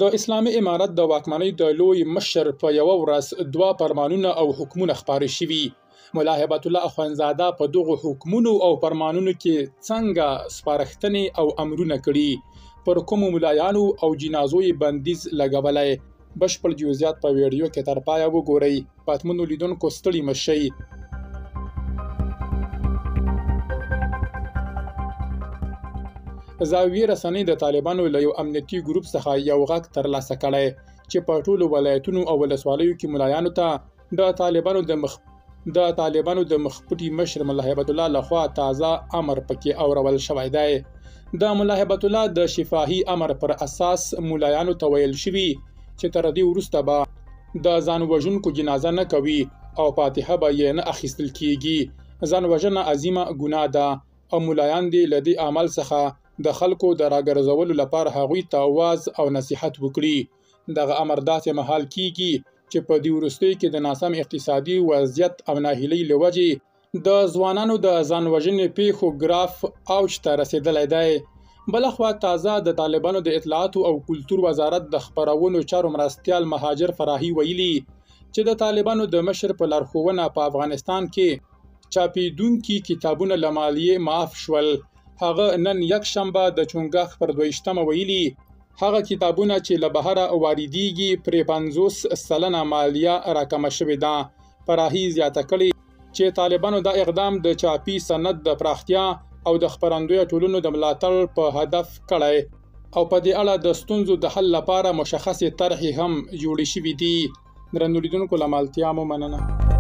د اسلامي امارت د واکمنۍ د لوی مشر په یوه ورځ دوه فرمانونه او حکمونه خپاره شوي. ملا هبت الله اخوندزاده په دغو حکمونو او فرمانونو کې څنګه سپارښتنې او امرونه کړي، پر کومو ملایانو او جنازو یې بندیز لګولی، بشپړ جزئیات په ویډیو کې تر پایه وګورئ. پتمنو لیدونکو ستړي مه شئ. زاویې رسنۍ د طالبانو له یو امنیتي ګروپ څخه یو غږ ترلاسه کړی چې په ټولو ولایتونو او ولسوالیو کې ملایانو ته د طالبانو د مخپټي مشر ملا هبت الله لخوا تازه امر پکې اورول شوی دی. د ملا هبت الله د شفاهي امر پر اساس ملایانو ته ویل شوي چې تر دې وروسته به د ځان وژونکو جنازه نه کوي او فاتحه به یې نه اخیستل کیږي. ځان وژنه عظیمه ګناه ده او ملایان دې له دې عمل څخه د خلکو د راګرځولو لپاره هغوی ته وعظ او نصیحت وکړي. دغه امر داسې مهال کیږي چې په دې وروستیو کې د ناسم اقتصادي وضعیت او ناهیلۍ له وجې د ځوانانو د ځان وژنې پیښو ګراف اوج ته رسیدلی دی. بلخوا تازه د طالبانو د اطلاعاتو او کلتور وزارت د خپرونو چارو مرستیال مهاجر فراهي ویلي چې د طالبانو د مشر په لارښوونه په افغانستان کې چاپېدونکي کتابونه له مالیې معاف شول. هغه نن یکشنبه د چنګاښ پر 22مه ویلي، هغه کتابونه چې له بهره واردېږي پرې 50% مالیه راکمه شوې ده. فراهي زیاته کړې چې طالبانو دا اقدام د چاپي صنعت د پراختیا او د خپرندویه ټولنو د ملاتړ په هدف کړی او په دې اړه د ستونزو د حل لپاره مشخصې طرحې هم جوړې شوې دي. درنو لیدونکو، له ملتیا مو مننه.